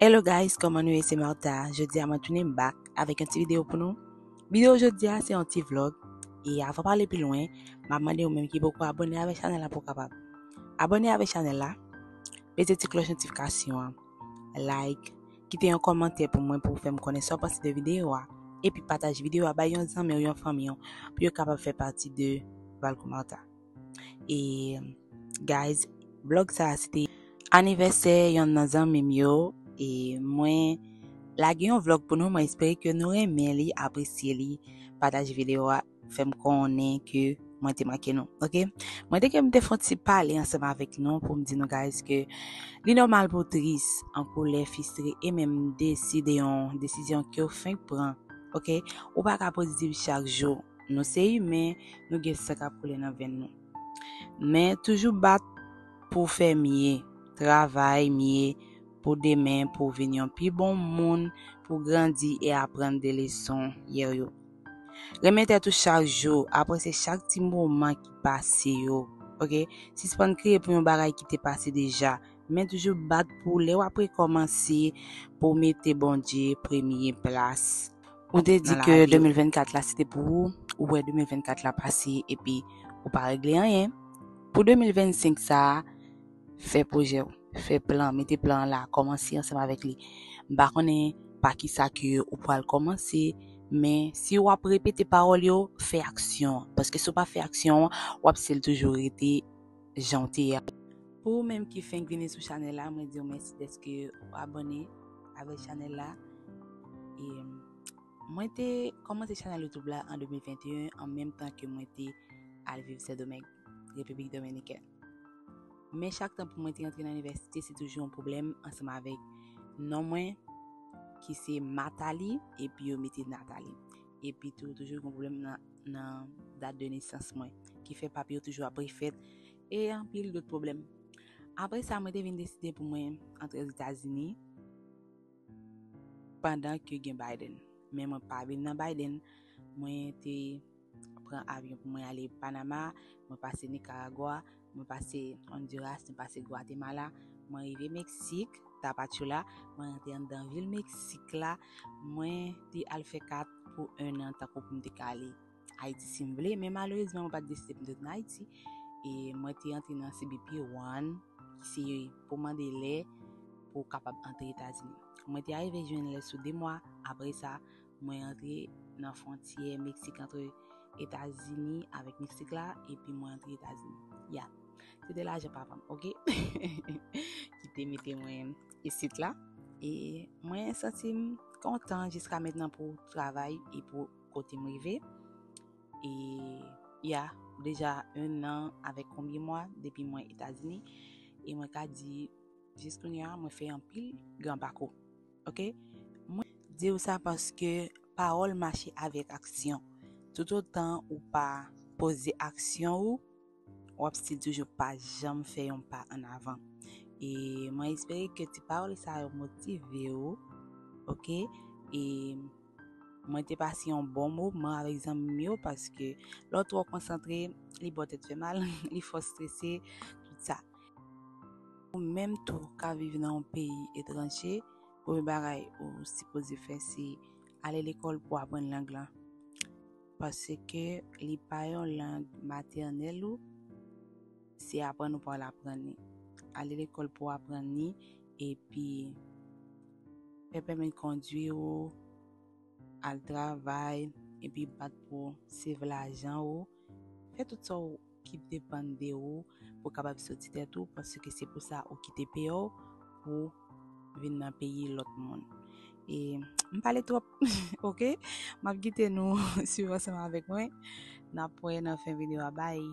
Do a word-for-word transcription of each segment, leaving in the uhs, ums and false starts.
Hello guys, kòman nou ye? Se Martha. Jodi a mwen tounen back avèk yon ti videyo pou nou. Videyo jodi a se yon ti vlog. E avan pale pi lwen, m ap mande ou menm ki poko abòne avèk chanèl la pou w kapab abòne avèk chanèl la, peze ti klòch notifikasyon an, like, kite yon kòmantè pou mwen pou w fè m konnen sa w panse de videyo a, epi pataje videyo a bay yon zanmi w, yon fanmi w, pou yo kapab fè pati de Valcomartha. E, guys, vlog sa a se te anivèsè yonn nan zanmi m yo, e mwen lage yon vlog pou nou, mwen espere ke nou renmen li, apresye li, pataje videyo a, fè m konnen ke mwen te manke nou, oke? Mwen te ke m te fè yon ti pale ansanm avèk nou pou m di nou, guys, ke li nòmal pou w tris, an kolè, fistre, e menm desi de yon desizyon ke w fenk pran, oke? Ou pa ka pozitif chak jou. Nou se imen, nou gen san k ap koule nan venn nou. Men toujou bat pou w fè mye, travay mye pou demen, pou w vin yon pi bon moun, pou w grandi e aprann de leson yè yo. Renmen tèt ou chak jou, apresye chak ti moman ki pase yo, oke? Sispann kriye pou yon bagay ki te pase deja, men toujou bat pou lè w ap rekòmanse, pou w mete Bondye premye plas. Ou te di ke de mil vennkat la se te pou ou, ou wè de mil vennkat la pase epi ou pa regle anyen. Pou de mil vennsenk sa a, fè pwojè w, fè plan, mete plan an la, kòmanse ansanm avèk li. M pa konnen pa kisa ke ou pral kòmanse, men si w ap repete pawòl yo, fè aksyon. Paske si w pa fè aksyon, w ap sèl toujou rete jan w te ye a. Pou ou menm ki fenk vini sou chanèl la, mwen di w mèsi dèske ou abòne avèk chanèl la. E mwen te kòmanse chanèl YouTube la an de mil venteyen, an menm tan ke mwen te al viv Sendomeng, Repiblik Dominikèn. Men chak tan pou mwen te rantre nan inivèsite, se toujou yon pwoblèm ansanm avèk non mwen, ki se Mathalie, epi yo mete Nathalie. Epi tou, toujou gen pwoblèm nan, nan dat de nesans mwen, ki fè papye yo toujou ap refèt, e anpil dòt pwoblèm. Apre sa, mwen te vin deside pou mwen antre Ozetazini pandan ke gen Biden. Men mwen pa vin nan Biden. Mwen te pran avyon pou mwen ale Panama, mwen pase Nicaragua, mwen pase Honduras, mwen pase Guatemala, mwen rive Meksik, Tapachula, mwen rantre anndan vil Meksik la, mwen te al fè kat pou en an tankou pou m te ka ale Ayiti si m vle, men malerezman mwen pa t deside pou m te tounen Ayiti. E mwen te antre nan C B P One, ki se pou mande lè pou w kapab antre Etazini. Mwen te arive jwenn lè sou de mwa. Apre sa, mwen antre nan fwontyè Meksik, antre Etazini avèk Meksik la, epi mwen antre Etazini. Ya, se te lajan papa m, oke? Ki te mete mwen isit la. E mwen santi m kontan jiska mentnan pou travay e pou kote m rive. E ya, deja en an avèk konbyen mwa depi mwen Etazini. E mwen ka di, jis kounye a, mwen fè anpil gran pakou. Oke? Mwen di w sa paske pawòl mache avèk aksyon. Toutotan ou pa poze aksyon ou, w ap still toujou pa janm fè yon pa an avan. E mwen espere ke ti pawòl sa yo motive w, oke? E mwen te pase yon bon moman avèk zanmi m yo, paske lè w twò konsantre, li ba w tèt fè mal, li fè w strese, tout sa. Ou menm tou ka viv nan yon peyi etranje, premye bagay ou sipoze fè se ale lekòl pou aprann lang lan. Paske li pa yon lang matènèl ou, se aprann ou pral aprann li. Ale lekòl pou aprann li, epi fè pèmi kondwi ou, al travay, epi bat pou save lajan ou. Fè tout sa w ki depann de ou pou w kapab soti tèt ou, paske se pou sa ou kite peyi w pou vin nan peyi lòt moun. E m pale twòp, oke? M ap kite nou swiv ansanm avèk mwen. N ap wè nan fen videyo a. Bye!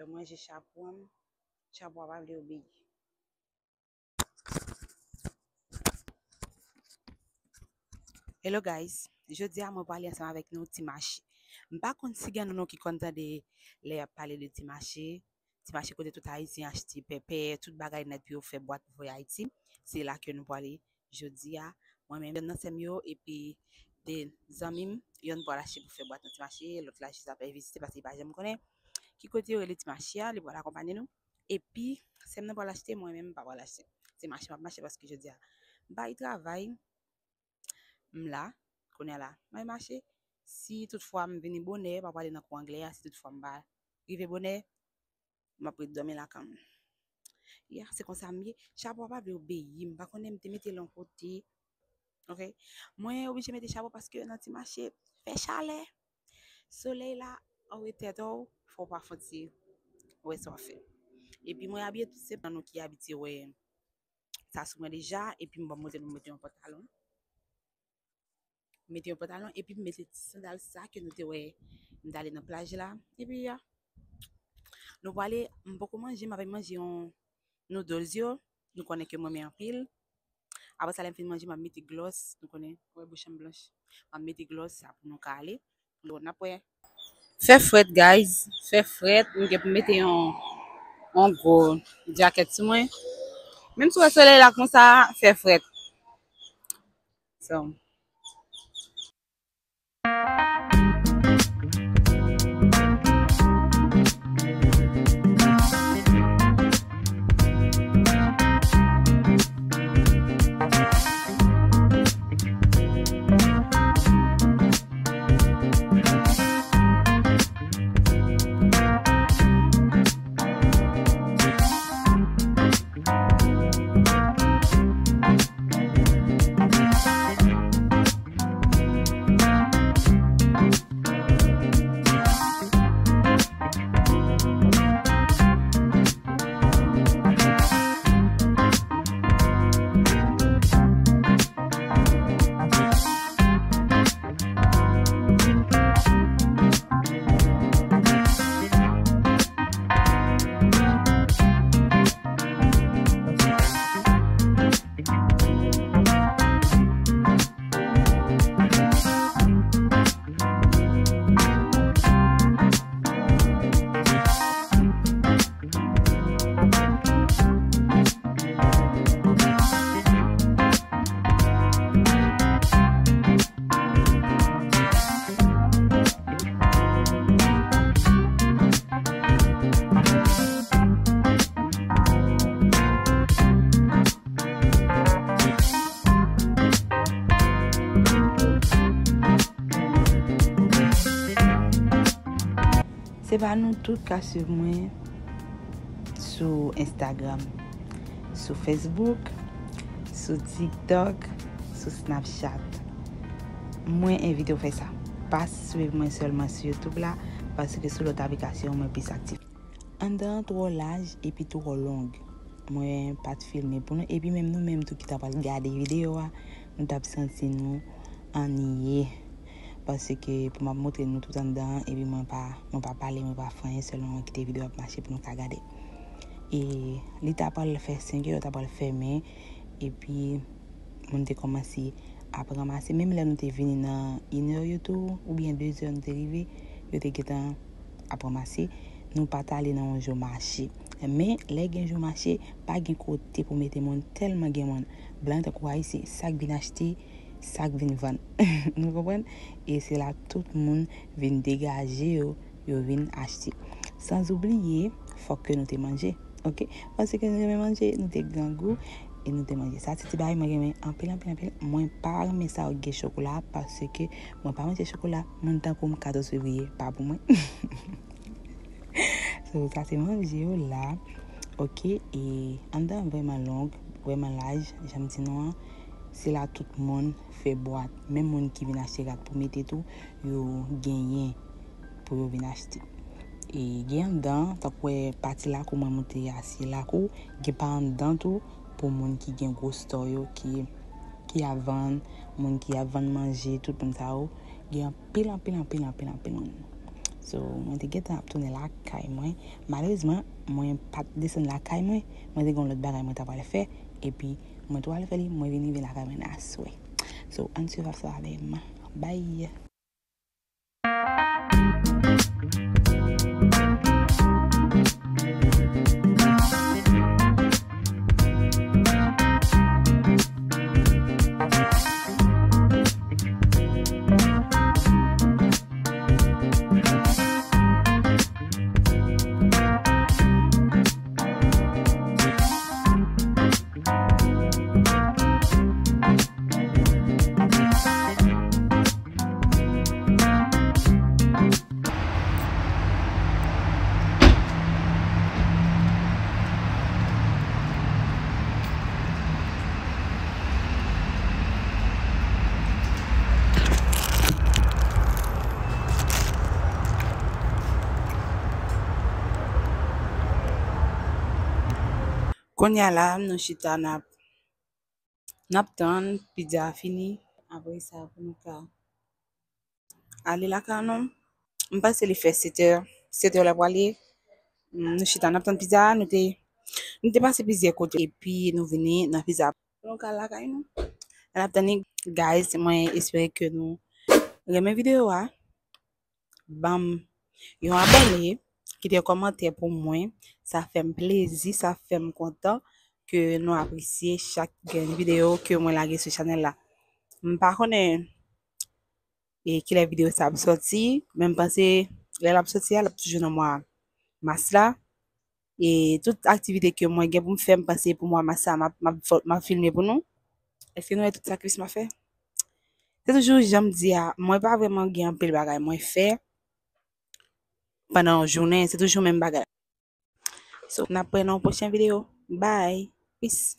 Manje chapo an, chapo a pa vle obeyi. Hello guys, jodi a mwen prale ansanm avèk nou Ti Mache. M pa konn si gen nou ki konn tande lè y ap pale de Ti Mache. Ti Mache kote tout Ayisyen achte pèpè, tout bagay nèt pou yo fè bwat pou voye Ayiti. Se la ke nou prale jodi a. Mwen menm, yonn nan sè m yo, epi de zanmi m, yonn pral achte pou fè bwat nan Ti Mache, lòt la jis ap vizite paske li pa janm konnen ki kote yo rele Ti Mache a, li pral akonpanye nou. Epi, sè m nan pral achte, mwen menm m pa pral achte. Se mache m ap mache paske jodi a m pa gen travay, m la, kounye a la, m al mache. Si toutfwa m vini bonè, pa prale nan kou anglè a, si toutfwa m pa rive bonè, m ap ret dòmi lakay m. Ya, se konsa m ye. Chapo a pa vle obeyi m, m pa konnen m te mete l yon kote. Ok? Mwen oblije mete chapo paske nan Ti Mache fè chalè. Solèy la, anwo tèt ou, fò w pa fon ti wè sa w ap fè. Epi mwen abiye tou senp, nan nou ki abitye wè sa sou mwen deja, epi m ban montre nou mete yon pantalon. Mete yon pantalon, epi m mete ti sandal sa ke nou te wè m t ale nan plaj la. Epi ya. Nou prale, m poko manje, m ap manje yon noodles yo. Nou konnen ke m renmen anpil. Apre sa, lè m fin manje, m ap mete glòs. Nou konnen, wè bouch an blanch. M ap mete glòs, sa pou nou ka ale. Bon, n ap wè. Fè frèt, guys. Fè frèt. M gen pou mete yon, yon gwo djakèt sou mwen. Menm si w wè solèy la konsa, fè frèt. So. Se pa nou tout ka swiv mwen sou Instagram, sou Facebook, sou TikTok, sou Snapchat. Mwen envite w fè sa. Pa swiv mwen sèlman sou YouTube la, paske sou lòt aplikasyon mwen plis aktif. Anndan an twò laj epi twò long. Mwen pa t filme pou nou. Epi menm nou menm tou ki ta pral gade videyo a, nou t ap santi nou anniye. Paske pou m ap montre nou tout anndan an, epi mwen pa, mwen pa pale, mwen pa fè anyen, sèlman mwen kite videyo ap mache pou nou ka gade. E li ta pral fè senk è, yo ta pral fèmen, epi moun te kòmanse ap ranmase. Menm lè nou te vini nan inè yo tou, oubyen dezè nou te rive, yo te gentan ap ranmase. Nou pa t ale nan yon jou mache. Men, lè gen jou mache, pa gen kote pou mete moun, tèlman gen moun. Blan tankou Ayisyen, sa k vin achte, sa k vin vann. Nou konprann? E se la tout moun vin degaje yo, yo vin achte. Sanzoubliye, fòk ke nou te manje. Ok? Paske nou renmen manje, nou te grangou e nou te manje. Sa se ti bagay mwen renmen anpil, anpil, anpil. Mwen pa renmen sa yo gen chokola paske mwen pa manje chokola. Moun tankou m katòz fevriye pa pou mwen. So, sa se manje yo la. Ok, e anndan an vrèman long, vrèman laj, jan m di nou an. Se la tout moun fè bwat. Menm moun ki vin achte rad pou mete tou, yo genyen pou yo vin achte. E gen anndan, tankou wè pati lakou mwen moute a, se lakou, gen pa anndan tou pou moun ki gen gwo store yo ki, ki ap vann, moun ki ap vann manje, tout moun sa yo, gen anpil, anpil, anpil, anpil, anpil moun. So, mwen te gentan ap tounen lakay mwen. Malerezman, mwen pa t desann lakay mwen. Mwen te gen yon lòt bagay mwen ta pral fè. Epi, mwen tou al fè li, mwen vin rive lakay mwen aswè. So, ann swiv ap sa avè m. Bye! Kounye a la, nou chita n ap, n ap tann pizza a fini. Apre sa, pou nou ka ale lakay nou. M panse li fè sèt è. Sèt è la pwale. Nou chita n ap tann pizza a. Nou te, nou te pase plizyè kote. Epi nou vini nan pizza. Pou nou ka lakay nou. N ap tann li, guys. Mwen espere ke nou renmen videyo a. Ban m yon abòne, kite yon kòmantè pou mwen. Sa fè m plezi, sa fè m kontan ke nou apresye chak grenn videyo ke mwen lage sou chanèl la. M pa konnen e kilè videyo sa ap sòti, men m panse lè l ap sòti a, l ap toujou nan mwa mas la. E tout aktivite ke mwen gen pou m fè, m panse pou mwa mas sa, m ap, m ap fò-, m ap filme pou nou. Èske nou wè tout sakrifis m ap fè? Se toujou jan m di a, mwen pa vrèman gen anpil bagay mwen fè pandan yon jounen, se toujou menm bagay. So, n ap wè nan yon pwochen videyo. Bye. Peace.